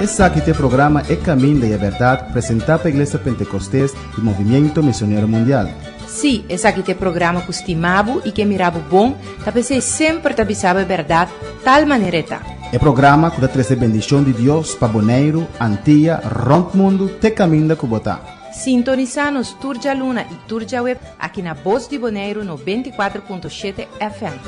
Esaki ta e programa E Caminda y e Berdad presenta pa Iglesia Pentecostes y Movimiento Misionero Mundial. Sí, esaki ta e programa ku stima bo i ke mira bo bon, ta p'esei semper ta bisa bo e bèrdat tal manera e ta. E programa ku ta trese bendishon di Dios pa Boneiru, Antia, rònt mundu te kaminda ku bo ta. Sintonisá nos tur djaluna i tur djaweb aki na Bos di Boneiru 94.7 FM.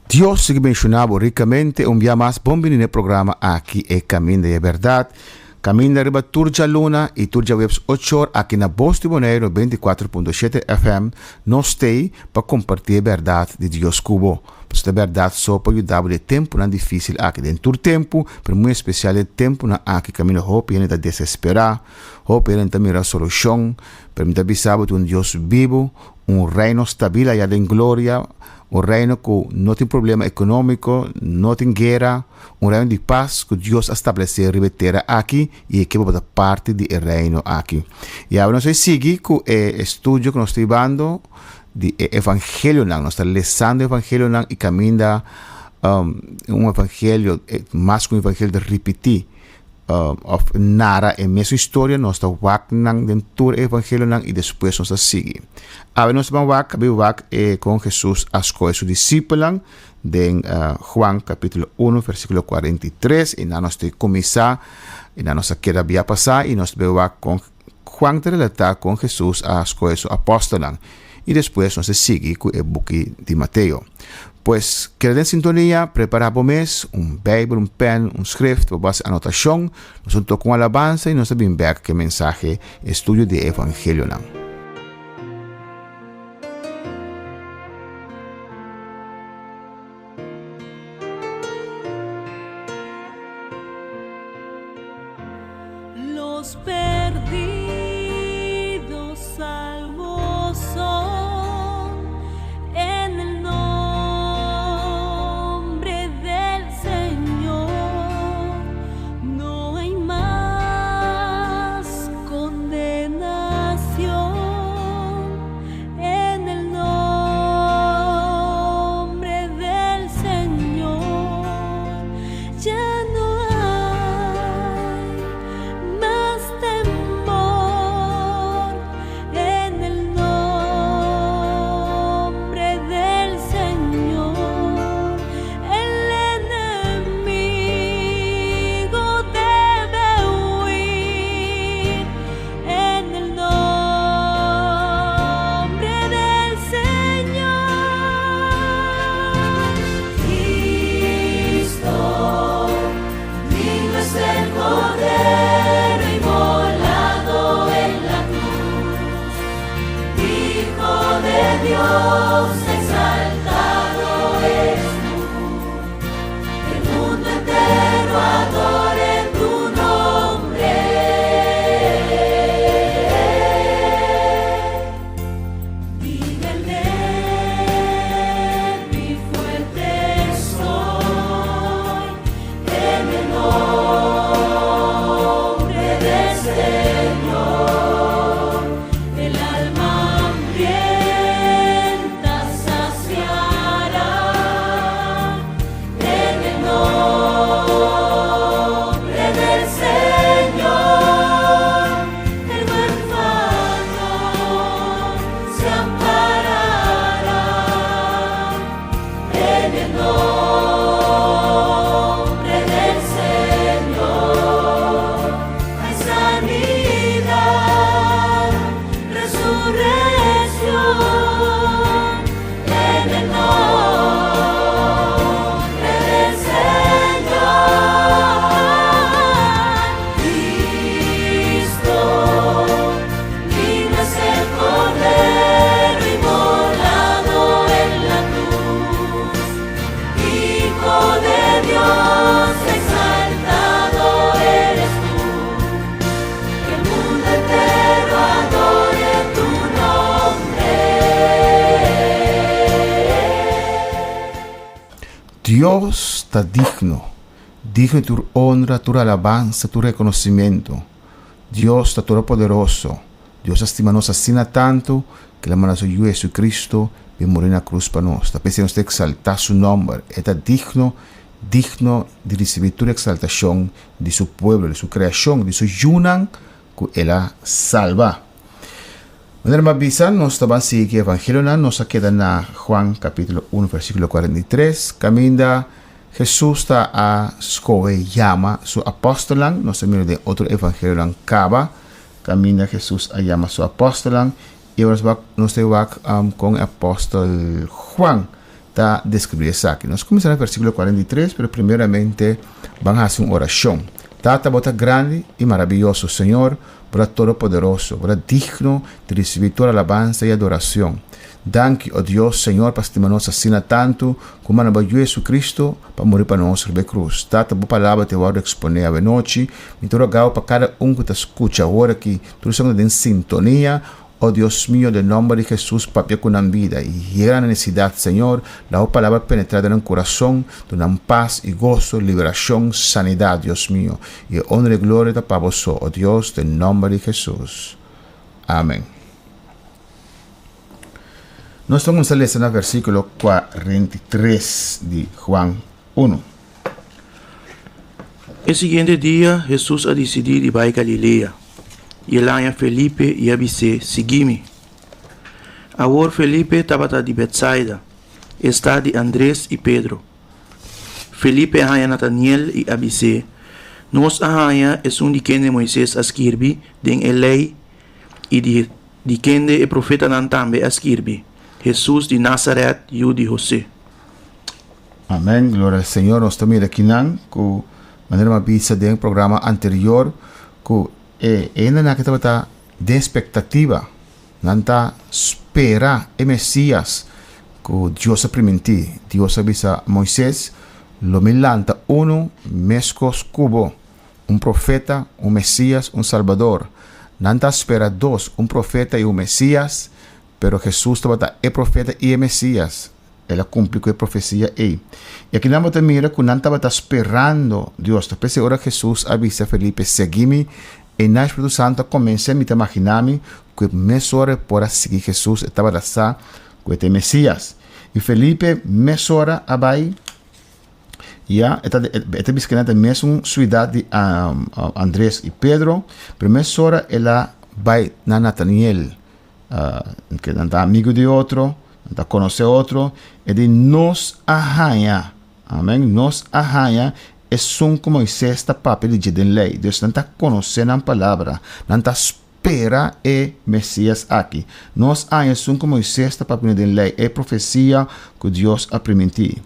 Dios sigui benshoná bo rikamente un bia mas. Bon bini na e programa aki E Kaminda i e Bèrdat. Kaminda riba tur djaluna i tur djaweps ochor aki na Bos di Boneiru 94.7 FM. Nos t'ei pa kompartí e bèrdat di Dios ku bo. Pasobra ta bèrdat so por yuda bo den e tempunan difísil aki. Den tur tempu, pero muy espesial den e tempunan aki kaminda hopi hende ta desesperá, hopi hende no ta mira solushon. Pero mi ta bisa bo tin un Dios bibu, un reino stabil ayá den gloria, Un reino ku no tin problema ekonómiko, no tin guera, un reino di pas ku Dios a stablesé riba e tera aki i e ke bo ta parti di e reino aki. I awe nos a sigui ku e estudio ku nos ta hibando di e evangelionan. Nos ta lesando e evangelionan i kaminda un evangelio, mas ku un evangelio ta ripití. Of nara e mesun historia, nos ta wak nan den tur e evangelionan i despues nos ta sigui. Awe nos ta ban wak, bin wak e kon Jesus a skohe su disipelnan den Juan kapitulo 1 versikulo 43 i nan nos ta kuminsá i nan nos a keda bia pasá i nos ta bin wak kon Juan ta relatá kon Jesus a skohe su apòstelnan i despues nos ta sigui ku e buki di Mateo. Pues, keda den sintonia, prepará bo mes, un Beibel, un pèn, un skrift pa bo hasi anotashon. Nos ta toka un alabansa i nos ta bin bèk ku e mensahe Estudio di e Evangelionan. Los perdidos salvos son en el nombre del Señor. No hay más condenación en el nombre del Señor. Ya no hay mas temor en el nombre del Señor. El enemigo debe huir en el nombre del Señor. Cristo, digno es el Cordero inmolado en la cruz, Hijo de Dios exaltado eres tú, que el mundo entero adore tu nombre. Diga el débil fuerte soy en el nombre del Señor. El alma hambrienta saciará en el nombre del Señor. El huérfano se amparará en el nombre del Señor. Hay sanidad, resurrección en el nombre del Señor. Cristo, digno es el Cordero inmolado en la cruz, Hijo de Dios exaltado eres tú, que el mundo entero adore tu nombre. Dios ta digno, digno di tur honra, tur alabansa, tur reconocimento. Dios ta Todopoderoso. Dios a stima nos asina tantu ku el a manda su Yu Hesukristu bin muri na krus pa nos. Ta p'esei nos ta eksaltá su nòmber. E ta digno, digno di risibí tur eksaltashon di su pueblo, di su kreashon, di su yunan ku el a salba. Manera mi a bisa, nos ta ban sigui ku e evangelionan. Nos a keda na Juan kapítulo unu versíkulo 43, kaminda Hesus ta a skohe yama su apòstelnan. Nos a mira den otro evangelionan kaba kaminda Hesus a yama su apòstelnan. I awor nos wak nos ta wak kon e apòstel Juan ta deskribí esaki. Nos kuminsá na versíkulo 43, pero primeramente ban hasi un orashon. Tata, bo ta grandi i maravioso, Señor, bo ta todopoderoso, bo ta digno di risibí tur alabansa i adorashon. Danki, o Dios, Señor, pa stima nos asina tantu ku manda bo Yu Jesucristo pa muri pa nos riba e krus. Tata, bo palabra ta wòrdu eksponé awenochi. Mi ta roga bo pa kada un ku ta skucha awor aki, tur esnan ku ta den sintonia, o Dios mio, den nòmber di Jesus, papia ku nan bida i yega nan nesesidat, Señor. Laga bo palabra penetrá den nan kurason, duna nan pas i goso, liberashon, sanidat, Dios mio. I e onra i gloria ta pa bo so, o Dios, den nòmber di Jesus. Amen. Nos ta kuminsá lesa na versíkulo 43 di Juan 1. E siguiente dia Hesus a disidí di bai Galilea, i el haña Felipe i a bis'é, Sigui mi. Awor Felipe tabata di Betsaida, e stat di Andres i Pedro. Felipe a haña Nataniel i a bis'é, Nos a haña esun di kende Moises a skirbi den e Lei i di di kende e profetanan tambe a skirbi, Hesus di Nazaret, yu di Hosé. Amen, gloria al Señor. Nos ta mira kinan ku manera mi a bisa den programa anterior ku e hendenan aki tabata den expectativa. Nan ta spera e Mesias ku Dios a primintí. Dios a bisa Moises, Lo mi lanta unu meskos ku bo. Un profeta, un Mesías, un Salbador. Nan ta spera dos, un profeta i un Mesías, pero Hesus tabata e profeta i e Mesías. El a kumpli ku e profesia ei. I aki nan bo ta mira ku nan tabata sperando Dios. Ta p'esei ora Hesus a bisa Felipe, Sigui mi, einan e Spiritu Santu a komens'é. Mi ta imaginá mi ku e mesora e por a sigui Hesus, e tabata sa ku e ta e Mesías. I Felipe mesora a bai. Ya, e ta e ta bisa ku nan ta mesun suidat di Andres i Pedro, pero mesora el a bai na Nataniel, ke nan ta amigu di otro, nan ta konosé otro, e di, Nos a haña, amen, nos a haña esun ku Moises ta papia di dje den Lei. Dus nan ta konosé nan palabra, nan ta spera e Mesias aki. Nos a haña esun ku Moises ta papia den Lei, e profesia ku Dios a primintí.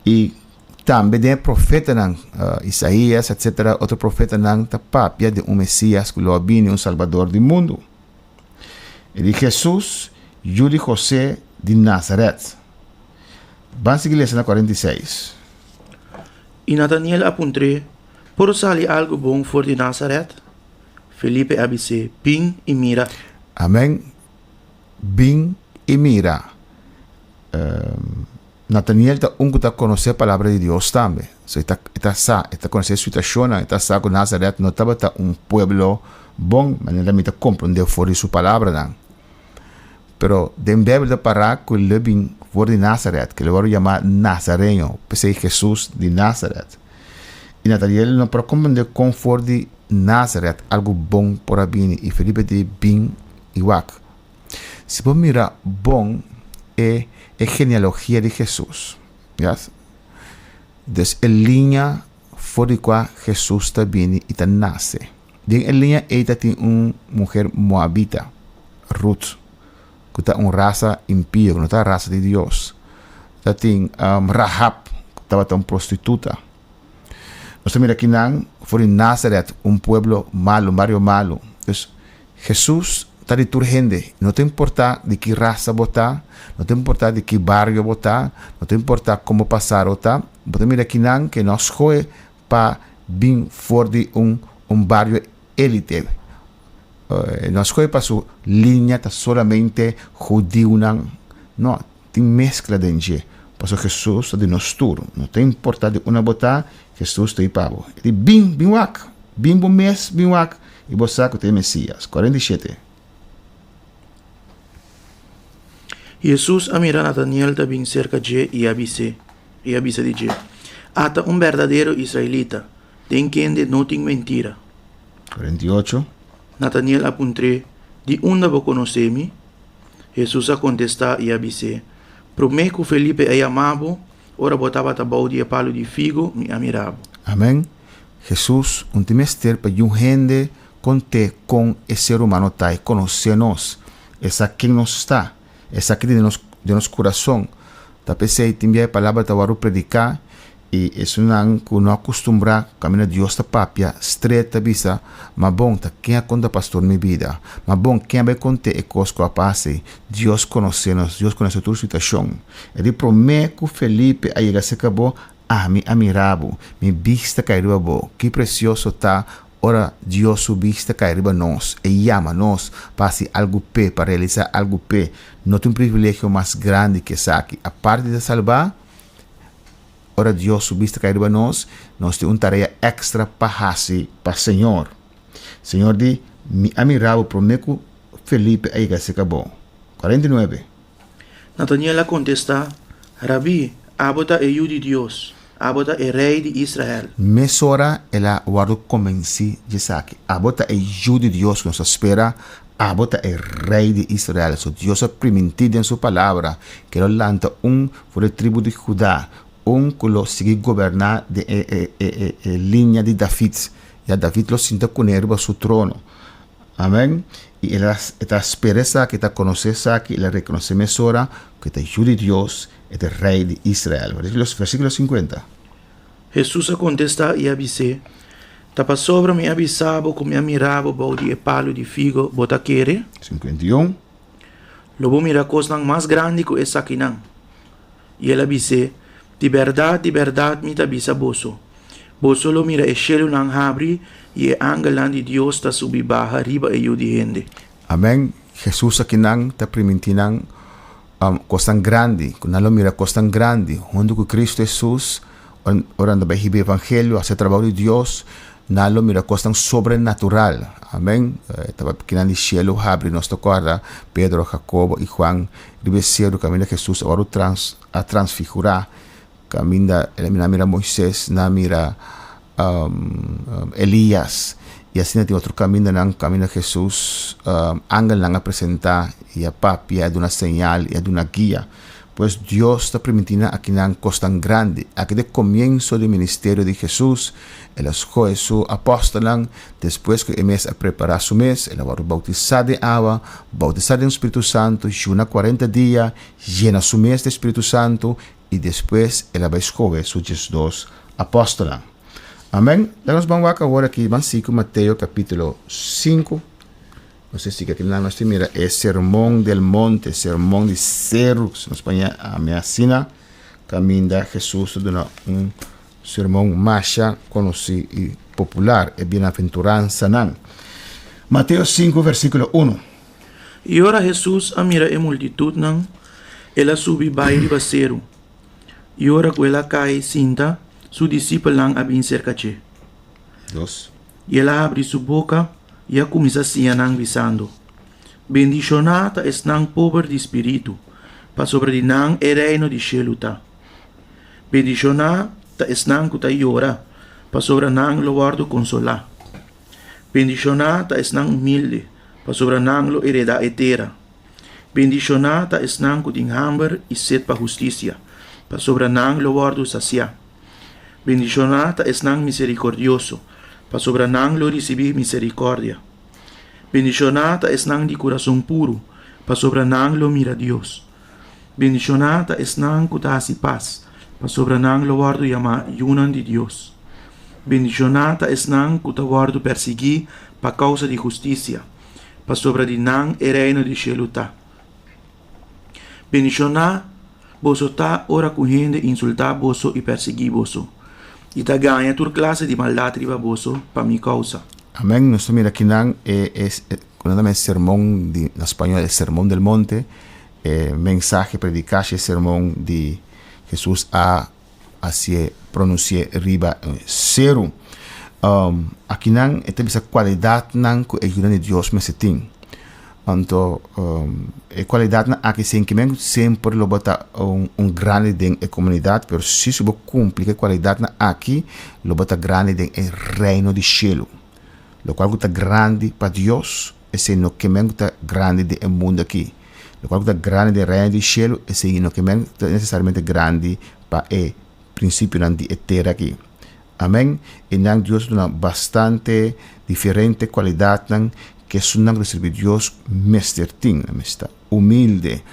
I tambe den e profetanan, Isaías, etcetera, otro profetanan ta papia di un Mesías ku lo a bini, un Salbador di mundu. E di Hesus, yu di José di Nazaret. Ban sigui lesa na 46. I Nataniel a puntr'é, Por sali algu bon for di Nazaret? Felipe a bis'é, Bin i mira. Amèn. Bin i mira. Nataniel ta un ku ta konosé Palabra di Dios tambe. So e ta e ta sa, e ta konosé e situashonnan, e ta sa ku Nazaret no tabata un pueblo bon, manera mi ta komprondé for di su palabranan. Pero den Beibel ta pará ku lo bin for di Nazaret, ku lo wòrdu yamá Nazareño, p'esei Hesus di Nazaret. I Nataniel no por a komprondé kon for di Nazaret algu bon por a bini, i Felipe di bin i wak. Si bo mira bon e e genealogia di Hesus, yes, dus e liña for di kua Hesus ta bini i ta nase. Den e liña ei ta tin un muher moabita, Ruth, ku ta un rasa impio, ku no ta rasa di Dios. Ta tin Rahab, ku tabata un prostituta. Nos ta mira kinan for di Nazaret, un pueblo malu, un bario malu. Dus Hesus ta di tur hende, no ta importá di ki rasa bo ta, no ta importá di ki bario bo ta, no ta importá kon bo pasado ta, bo ta mira kinan ke no skohe pa bin for di un un bario élite. No skohe pa su liña ta solamente hudiunan, no, tin meskla den dje, pasobra Hesus ta di nos tur, no ta importá di unda bo ta, Hesus ta ei pa bo. E di, Bin, bin wak, bin bo mes, bin wak, i bo sa ku ta e Mesías. 47. Hesus a mira Nataniel ta bin serka dje i a bis'é, i a bisa di dje, Ata un berdadero israelita, den kende no tin mentira. 48. Nataniel a puntr'é, Di unda bo konosé mi? Hesus a kontestá i a bis'é, Promé ku Felipe a yama bo, ora bo tabata bou di e palu di figo, mi a mira bo. Amèn. Hesus un tin mester pa yu hende kont'é kon e ser humano ta i konosé nos. E sa ken nos ta. E sa ki tin den nos kurason. Ta p'esei tin bia e palabra ta wòrdu prediká i esunnan ku no a kustumbrá kaminda Dios ta papia stret ta bisa, Ma bon, ta ken a konta pastor mi bida? Ma bon, ken a bai kont'é e kos ku a pasa ei? Dios konosé nos, Dios konosé tur situashon. E di promé ku Felipe a yega serka bo, ami a mira bo, mi bista kai riba bo. Ki presioso ta Ora Dios su bista kai riba nos, e yama nos pa hasi algu p'e, pa realisá algu p'e. No tin un privilegio mas grandi ku esaki. Aparte di ta salbá, ora Dios su bista kai riba nos, nos tin un tarea èkstra pa hasi pa Señor. Señor di, Mi a mira bo promé ku Felipe a yega serka bo. 49. Nataniel a kontestá, Rabí, abo ta e Yu di Dios, abo ta e Rei di Israel. Mesora el a wòrdu konvensí di esaki, Abo ta e Yu di Dios ku nos a spera, abo ta e Rei di Israel. So Dios a primintí den su Palabra ku e lo lanta un for di e tribu di Judá, un ku lo sigui goberná den e liña di David. Ya David lo sinta kuné riba su trono. Amen. I el a e ta spera esaki, e ta konosé esaki, el a rekonosé mesora ku e ta Yu di Dios, e ta e Rei di Israel. Versíkulo 50. Hesus a kontestá i a bis'é, Ta pasobra mi a bisa bo ku mi a mira bo bou di e palu di figo, bo ta kere? 51. Lo bo mira kosnan mas grandi ku esakinan. I el a bis'é, Di bèrdat, di bèrdat mi ta bisa boso, Boso lo mira e shelunan habri i e angelnan di Dios ta subi baha riba e Yu di hende. Amèn. Hesus akinan ta primintí nan kosnan grandi, ku nan lo mira kosnan grandi huntu ku Kristu Hesus ora nan ta bai hiba e evangelio, hasi e trabou di Dios, nan lo mira kosnan sobrenatural. Amèn. Tabata kinan di shelu habri, nos ta kòrda Pedro, Jakobo i Juan riba e seru kaminda Hesus a wòrdu a transfigurá. Kaminda el a mira, mira Moises, nan a mira Elias, i asina tin otro kamindanan kaminda Hesus, angelnan a presentá i a papia, a duna señal i a duna guia. Pues Dios ta primintí nan akinan kosnan grandi. Aki ta e komienso di ministerio di Hesus, el a skohe su apòstelnan despues ku e mes a prepará su mes, el a wòrdu boutisá den awa, boutisá den Spiritu Santu, yuna kuarenta dia, yena su mes di Spiritu Santu, i despues el a bai skohe su diesdos apòstelnan. Amèn. Laga nos ban wak awor aki, ban sigui ku Mateo kapítulo sinku. Nos ta sigui aki nan, nos ta mira e Sermon del Monte, Sermon di Seru, si nos paña ami asina, kaminda Hesus ta duna un sermon masha konosí i popular, e Bienaventuransanan. Mateo sinku, versíkulo unu. I ora Hesus a mira e multitutnan, el a subi bai riba seru. I ora ku el a kai sinta, su disipelnan a bin serka dje. Dos. I el a habri su boka i a kuminsá siña nan, bisando, Bendishoná ta esnan pober di spiritu, pasobra di nan e Reino di shelu ta. Bendishoná ta esnan ku ta yora, pasobra nan lo wòrdu konsolá. Bendishoná ta esnan humilde, pasobra nan lo heredá e tera. Bendishoná ta esnan ku tin hamber i set pa hustisia, pasobra nan lo wòrdu sasiá. Bendishoná ta esnan miserikordioso, pasobra nan lo risibí miserikòrdia. Bendishoná ta esnan di kurason puru, pasobra nan lo mira Dios. Bendishoná ta esnan ku ta hasi pas, pasobra nan lo wòrdu yamá yunan di Dios. Bendishoná ta esnan ku ta wòrdu persiguí pa kousa di hustisia, pasobra di nan e Reino di shelu ta. Bendishoná boso ta ora ku hende insultá boso i persiguí boso, i ta gaña tur klase di maldat riba boso pa mi kousa. Amèn. Nos ta mira kinan e Ku nan ta mester sermon di, na spañol e Sermon del Monte, e mensahe predikashi e sermon di Hesus a hasié, pronunsié riba e seru. Akinan e ta bisa kualidatnan ku e yunan di Dios mester tin. Anto e kualidatnan aki sin ke men semper lo bo ta un un grandi den e komunidat, pero si si bo kumpli ku e kualidatnan aki lo bo ta grandi den e reino di shelu. Lokual ku ta grandi pa Dios, esei no ke men ku ta grandi den e mundu aki. Lokual ku ta grandi den e reino di shelu, esei no ke men ku ta nesesariamente grandi pa e prinsipionan di e tera aki. Amen. I nan Dios a duna bastante diferente kualidatnan ku esunnan ku ta sirbi Dios mester tin. Nan mester ta humilde,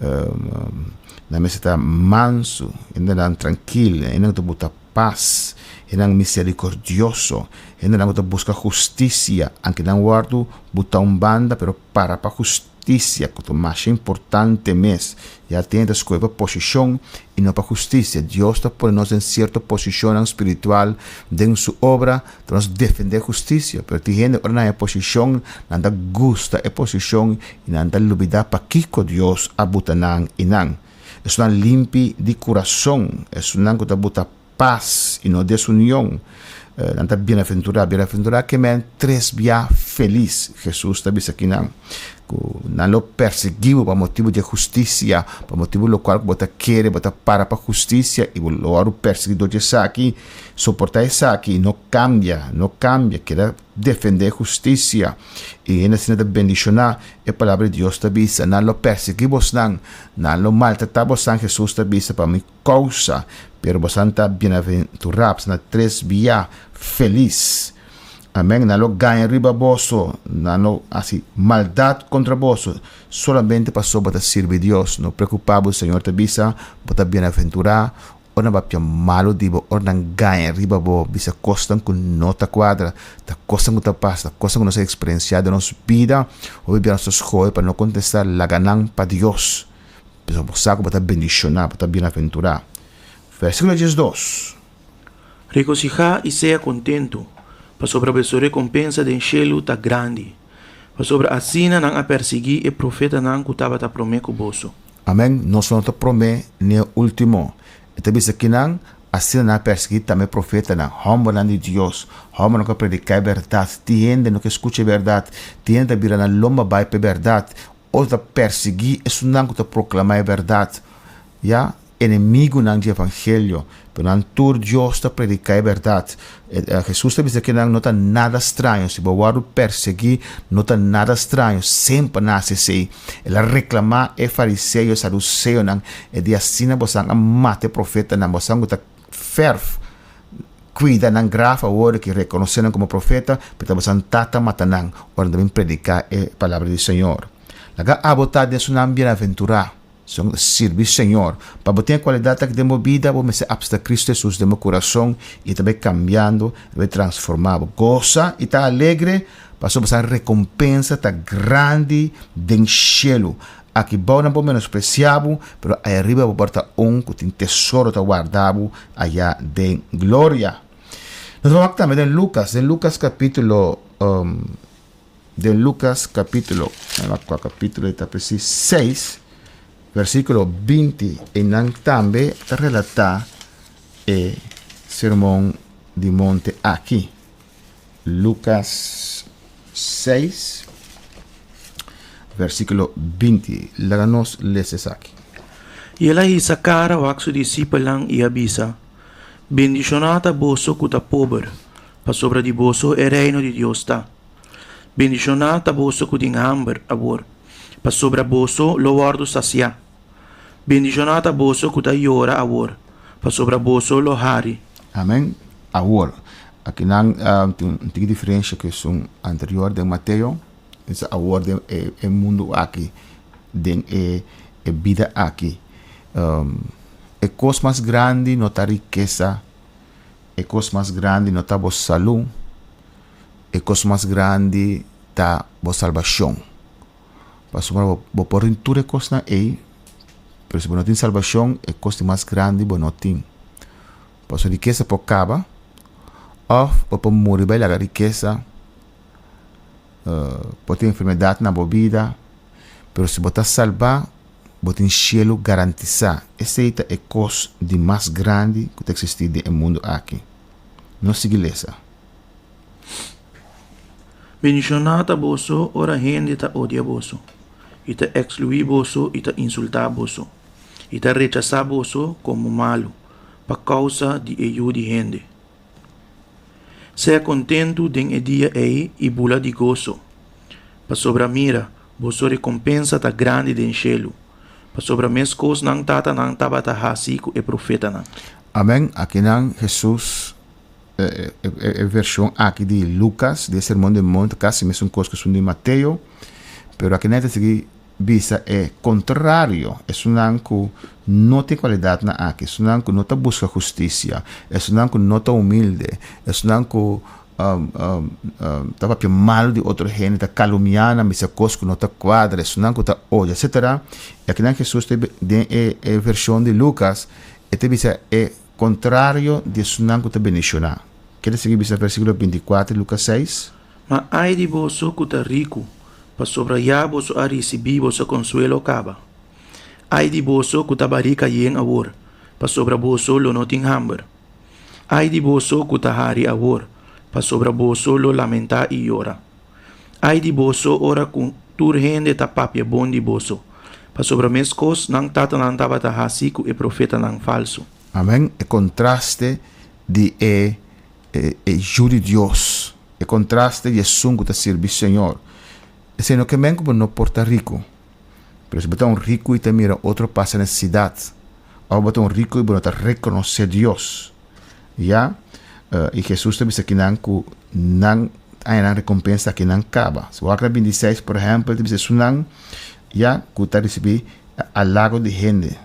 nan mester ta mansu, hendenan trankil, hendenan ku ta buta pas, hendenan miserikordioso, hendenan ku ta buska hustisia, anke nan wòrdu buta un banda pero para pa hustisia. Hustisia ku ta masha importante mes. Ya tin ta skohe pa posishon i no pa hustisia. Dios ta pone nos den sierto posishonnan spiritual den su obra pa nos defendé hustisia. Pero tin hende ora nan haña posishon, nan ta gusta e posishon i nan ta lubidá pakiko Dios a buta nan i nan. Esunnan limpi di kurason, esunnan ku ta buta pas i no desunion. Nan ta bienaventurá. Bienaventurá ke men tres bia felis. Hesus ta bisa kinan ku nan lo persiguí bo pa motibu di e hustisia, pa motibu lokual ku bo ta kere, bo ta para pa hustisia i bo lo wòrdu persiguí dor di esaki. Soportá esaki i no kambia, no kambia, keda defendé hustisia. I hende asina ta bendishoná. E palabra di Dios ta bisa, Nan lo persiguí bosnan, nan lo maltratá bosnan, Hesus ta bisa, pa mi kousa, pero bosan ta bienaventurá, bosan ta tres bia felis. Amèn. Nan lo gaña riba boso, nan lo hasi maldat kontra boso, solamente pasobra bo ta sirbi Dios. No preokupá bo, Señor ta bisa, bo ta bienaventurá ora nan papia malu di bo, ora nan gaña riba bo, bisa kosnan ku no ta kuadra, ta kosnan ku ta pasa, ta kosnan ku nos a eksperensiá den nos bida. Hopi bia nos ta skohe pa no kontestá, laga nan pa Dios. Pasobra bo sa ku bo ta bendishoná, bo ta bienaventurá. Versíkulo 12. Regosihá i sea kontentu, pasobra boso rekompensa den shelu ta grandi, pasobra asina nan a persiguí e profetanan ku tabata promé ku boso. Amèn. Nos no ta promé ni e último. E ta bisa kinan, Asina nan a persiguí tambe e profetanan, hòmbernan di Dios, hòmbernan ku a prediká e bèrdat. Tin hende no ke skucha e bèrdat, tin hende ta bira nan lomba bai pa e bèrdat. Otro ta persiguí esunnan ku ta proklamá e bèrdat, ya, enemigunan di evangelio, pero nan tur Dios ta prediká e bèrdat. Hesus ta bisa ke nan no ta nada straño, si bo wòrdu persiguí no ta nada straño, semper nan hasi esei. El a reklamá e fariseo, e saduseonan, e di asina bosan a mata e profetanan, bosan ku ta fèrf Cuida nan graf awor ki reconoce nan como profeta, pero ta bosan tata mata nan ora nan ta bin predica e palabra di Señor. Laga abo ta den su nan bienaventura, son ta sirbi Señor. Pa bo tin e cualidad aki den bo bida, bo mester apsta Cristo Jesus den bo curason y e ta bay cambiando, e ta bay transforma bo. Goza y ta alegre, pasobra bosan recompensa ta grandi den cielo. Aki bou nan por menospresiá bo, pero aya riba bo por ta un ku tin tesoro ta warda bo aya den gloria. Nos ta wak tambe den Lukas, den Lukas kapítulo, den Lukas kapítulo, nan wak kua kapítulo e ta presis, 6, versíkulo 20, einan tambe ta relatá e sermon di monte aki. Lukas 6, versíkulo 20. Laga nos lesa esaki. I el a hisa kara wak su disipelnan i a bisa, Bendishoná ta boso ku ta pober, pasobra di boso e Reino di Dios ta. Bendishoná ta boso ku tin hamber awor, pasobra boso lo wòrdu sasiá. Bendishoná ta boso ku ta yora awor, pasobra boso lo hari. Amèn. Awor, akinan tin un tiki diferensha ku esun anterior den Mateo. Esei awor den e mundu aki, den e bida aki. E kos mas grandi no ta rikesa, e kos mas grandi no ta bo salú, e kos mas grandi ta bo salbashon. Pasobra bo bo por tin tur e kosnan ei, pero si bo no tin salbashon, e kos di mas grandi bo no tin. Pasobra rikesa por kaba, òf bo por muri bai laga rikesa, por tin enfermedat na bo bida, pero si bo ta salbá, bo tin shelu garantisá. Esei ta e kos di mas grandi ku ta eksistí den e mundu aki. Nos sigui lesa. Bendishoná ta boso ora hende ta odia boso, i ta ekskluí boso i ta insultá boso, i ta rechasá boso komo malu pa kousa di e Yu di hende. Sea kontentu den e dia ei i bula di goso, pasobra mira, boso rekompensa ta grandi den shelu, pasobra meskos nan tatanan tabata hasi ku e profetanan. Amen. Akinan Hesus, e vershon aki di Lukas, di e Sermon di Monte, kasi mesun kos ku esun di Mateo, pero akinan e ta sigui bisa e kontrario, esunnan ku no tin kualidatnan aki, esunnan ku no ta buska hustisia, esunnan ku no ta humilde, esunnan ku ta papia malu di otro hende, ta kalumniá nan, bisa kos ku no ta kuadra, esunnan ku ta odia, etsetera. I akinan Hesus ta den e vershon di Lukas, e ta bisa e kontrario di esunnan ku ta bendishoná. Ke ta sigui bisa versíkulo 24 di Lukas 6? Ma ai di boso ku ta riku, pasobra ya boso a risibí boso konsuelo kaba. Ai di boso ku ta barika yen awor, pasobra boso lo no tin hamber. Ai di boso ku ta hari awor, pasobra boso lo lamentá i yora. Ai di boso ora ku tur hende ta papia bon di boso, pasobra meskos nan tatanan tabata hasi ku e profetanan falsu. Amèn. E kontraste di e e Yu di Dios, e kontraste di esun ku ta sirbi Señor. Esei no ke men ku bo no por ta riku. Pero si bo ta un riku i ta mira otro pasa nesesidat, òf bo ta un riku i bo no ta rekonosé Dios, ya, i Hesus ta bisa kinan ku nan haña nan rekompensa aki nan kaba. Si bo wak na 26, por ehèmpel, ta bisa esunnan, ya, ku ta risibí alago di hende.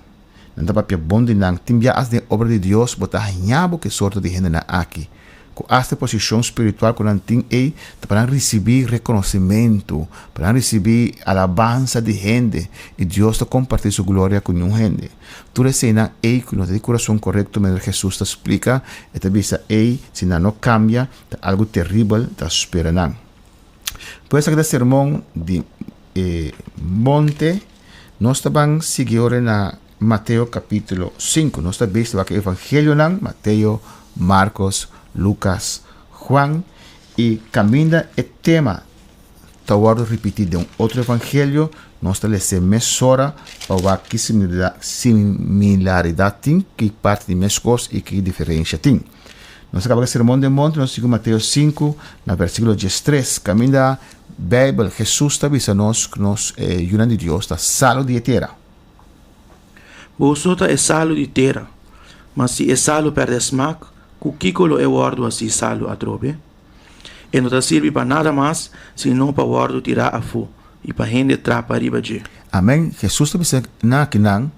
Nan ta papia bon di nan. Tin bia as den obra di Dios bo ta haña bo ke sorto di hendenan aki, ku asta e posishon spiritual ku nan tin ei ta pa nan risibí rekonosimentu, pa nan risibí alabansa di hende, i Dios ta kompartí su gloria ku niun hende. Tur eseinan ei ku no ta di kurason korekto manera Hesus ta splika, e ta bisa ei si nan no kambia ta algu teribel ta spera nan. Pues aki ta sermon di e monte. Nos ta ban sigui ora na Mateo capítulo 5. Nos ta bes wak evangelionan, Mateo, Marcos, Lucas, Juan, i caminda e tema ta wordo ripiti den un otro evangelio, nos ta lese mesora pa wak ki similaridad tin, ki parti di mescos i ki diferencia tin. Nos a kaba ku e Sermon den Monte, nos sigui ku Mateo 5 na versíkulo 13, kaminda Beibel Hesus ta bisa nos ku nos e yunan di Dios ta salu di e tera. Boso ta e salu di tera, ma si e salu pèrdè smak, ku kiko lo e wòrdu hasí salu atrobe? E no ta sirbi pa nada mas sino pa wòrdu tirá afó i pa hende trapa riba dje. Amèn. Hesus ta bisa nan akinan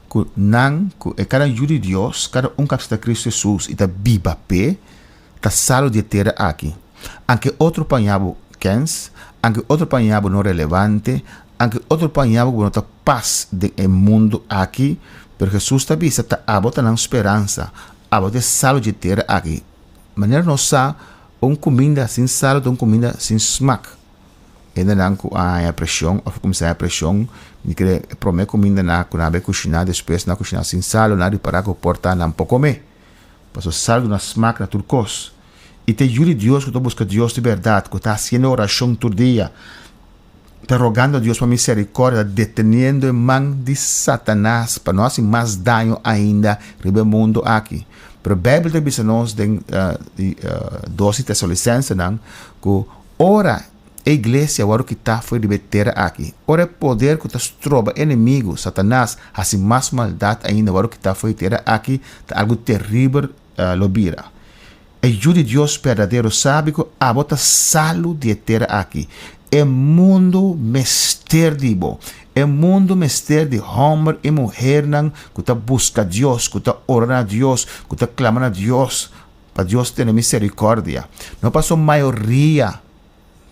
ku nan ku e kada yu di Dios, kada un ku a akseptá Kristu Hesus i ta biba p'e, ta salu di e tera aki. Anke otro paña bo kens, anke otro paña bo no relevante, anke otro paña bo ku bo no ta pas den e mundu aki, pero Hesus ta bisa ta abo ta nan speransa, abo ta e salu di e tera aki. Manera nos sa, un kuminda sin salu ta un kuminda sin smak. Hendenan ku a haña preshon òf a kuminsá haña preshon, mi kere e promé kumindanan ku nan a bai kushiná, despues nan a kushiná sin salu, nan a ripará ku por ta nan por komé. Pasobra salu duna smak na tur kos. I ta e yu di Dios ku ta buska Dios di bèrdat, ku ta hasiendo orashon tur dia, ta rogando Dios pa miserikòrdia, ta deteniendo e man di Satanas pa no hasi mas daño ainda riba e mundu aki. Pero Beibel ta bisa nos den dos di Tesalonisensenan ku ora e iglesia wòrdu kitá for di riba e tera aki, ora e poder ku ta stroba e enemigu, Satanas, hasi mas maldat ainda wòrdu kitá for di e tera aki, ta algu teribel lo bira. E Yu di Dios berdadero sabi ku abo ta salu di e tera aki. E mundu mester di bo. E mundu mester di hòmber i muhernan ku ta buska Dios, ku ta ora na Dios, ku ta klama na Dios pa Dios tene miserikòrdia. No paso mayoria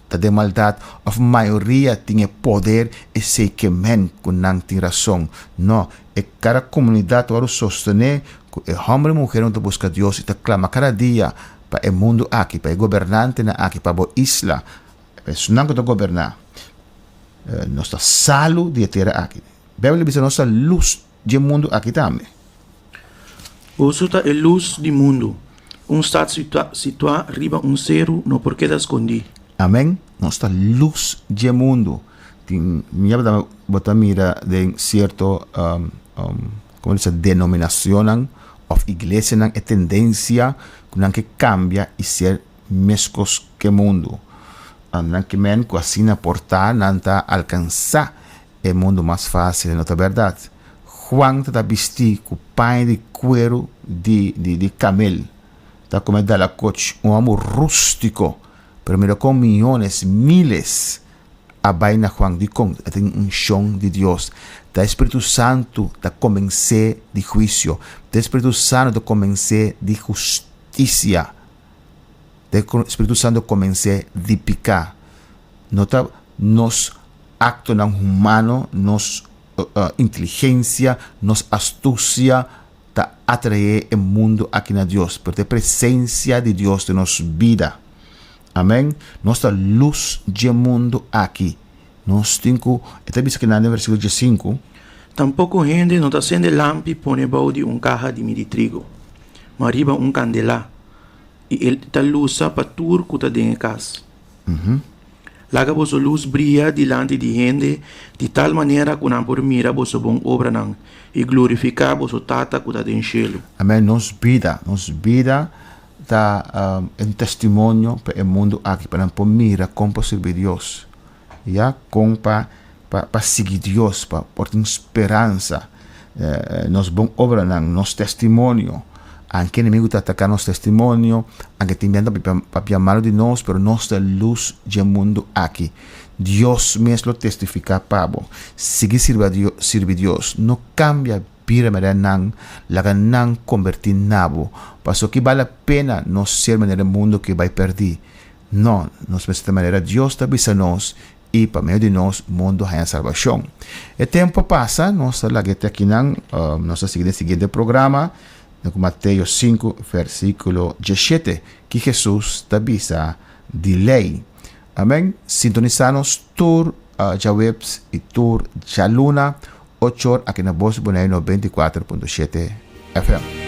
ta den maldat òf mayoria tin e poder esei ke men ku nan tin rason. No, e kada komunidat ta wòrdu sostené ku e hòmber i muhernan ku ta buska Dios i ta klama kada dia pa e mundu aki, pa e gobernantenan aki, pa bo isla, pa esunnan ku ta goberná. Nos ta salu di e tera aki. Beibel ta bisa nos ta lus di e mundu aki tambe. Boso ta e lus di mundu. Un stat situá riba un seru no por keda skondí. Amèn. Nos ta lus dje mundu. Tin mi bo ta mira den sierto um, um, komo bisa denominashonnan òf iglesianan e tendensia ku nan ke kambia i ser meskos ke mundu. Nan ke men ku asina por ta nan ta alkansá e mundu mas fásil, no ta bèrdat? Juan ta ta bistí ku paña di kueru di di di kamel, ta kome dalakochi, un hòmber rústiko. Pero mira kon miyones, miles a bai na Juan. Dikon? E tin unshon di Dios. Ta e Spiritu Santu ta kombensé di huisio. Ta e Spiritu Santu ta kombensé di hustisia. Ta e Spiritu Santu ta kombensé di piká. No ta nos aktonan humano, nos inteligensia, nos astusia ta atraé e mundu aki na Dios, pero ta e presensia di Dios den nos bida. Amèn. Nos ta lus dje mundu aki. Nos tin ku, e ta bisa kinan den versíkulo diesinku. Tampoko hende no ta sende lampi pone bou di un kaha di midi trigo, ma riba un kandelá, i el ta lusa pa tur ku ta den e kas. Laga boso lus bria dilanti di hende di tal manera ku nan por mira boso bon obranan i glorifiká boso Tata ku ta den shelu. Amèn. Nos bida, nos bida ta un testimonio pa e mundu aki, pa nan por mira kon pa sirbi Dios, ya, kon pa pa pa sigui Dios, pa por tin speransa. Nos bon obranan, nos testimonio, anke enemigu ta ataka nos testimonio, anke tin bientu ta papia malu di nos, pero nos ta lus dje mundu aki. Dios mes lo testifiká pa bo. Sigui sirbi sirbi Dios, no kambia bira manera nan, laga nan kombertí na bo. Pasobra ki bal la pena nos ser manera e mundu ke bai pèrdí? No, nos mester ta manera Dios ta bisa nos i pa medio di nos mundu haña salbashon. E tempu a pasa, nos ta laga te akinan, nos ta sigui den siguiente programa, ku Mateo 5 versíkulo 17, ki Hesus ta bisa di lei. Amèn. Sintonisá nos tur djaweps i tur djaluna, 8 or aki na Bos Boneiru 94.7 FM.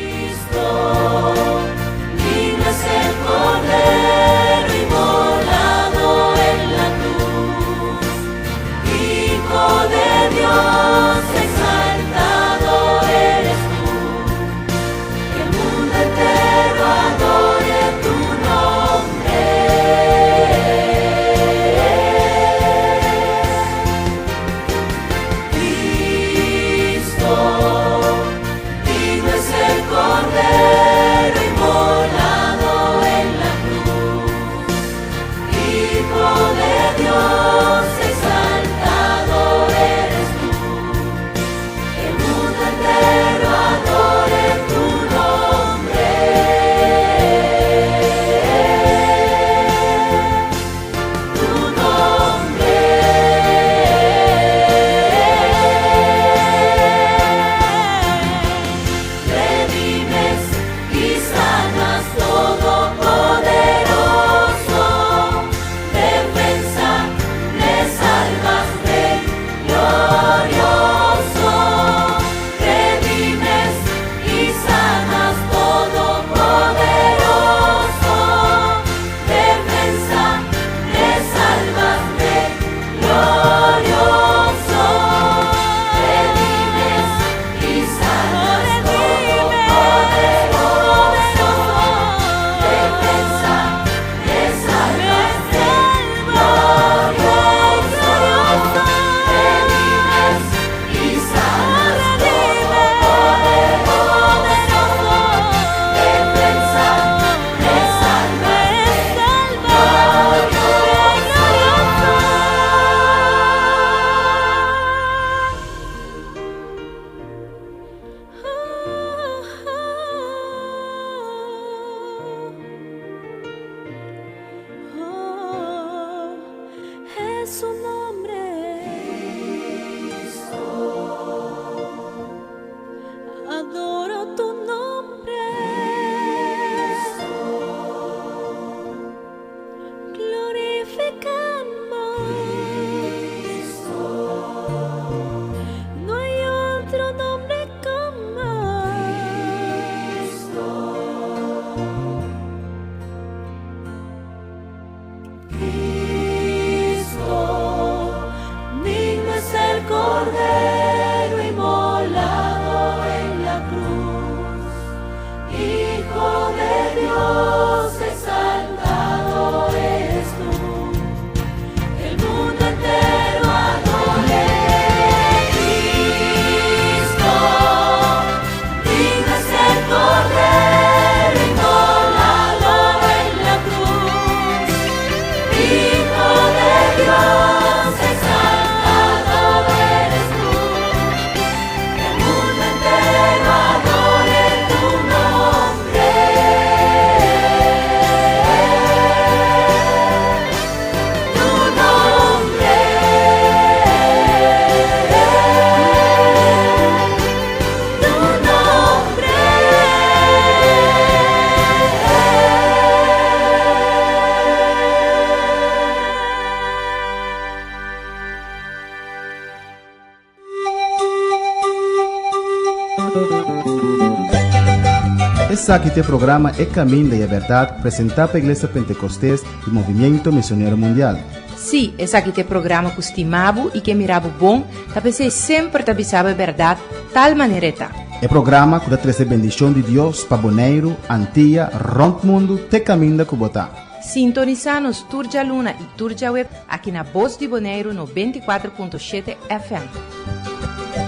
Esaki ta e programa E Caminda y e Berdad, presenta pa Iglesia Pentecostes y Movimiento Misionero Mundial. Sí, esaki ta e programa ku stima bo i ke mira bo bon, ta p'esei semper ta bisa bo e bèrdat tal manera e ta. E programa ku ta trese bendishon di Dios pa Boneiru, Antia, rònt mundu te kaminda ku bo ta. Sintonisá nos tur djaluna i tur djaweps aki na Bos di Boneiru 94.7 FM.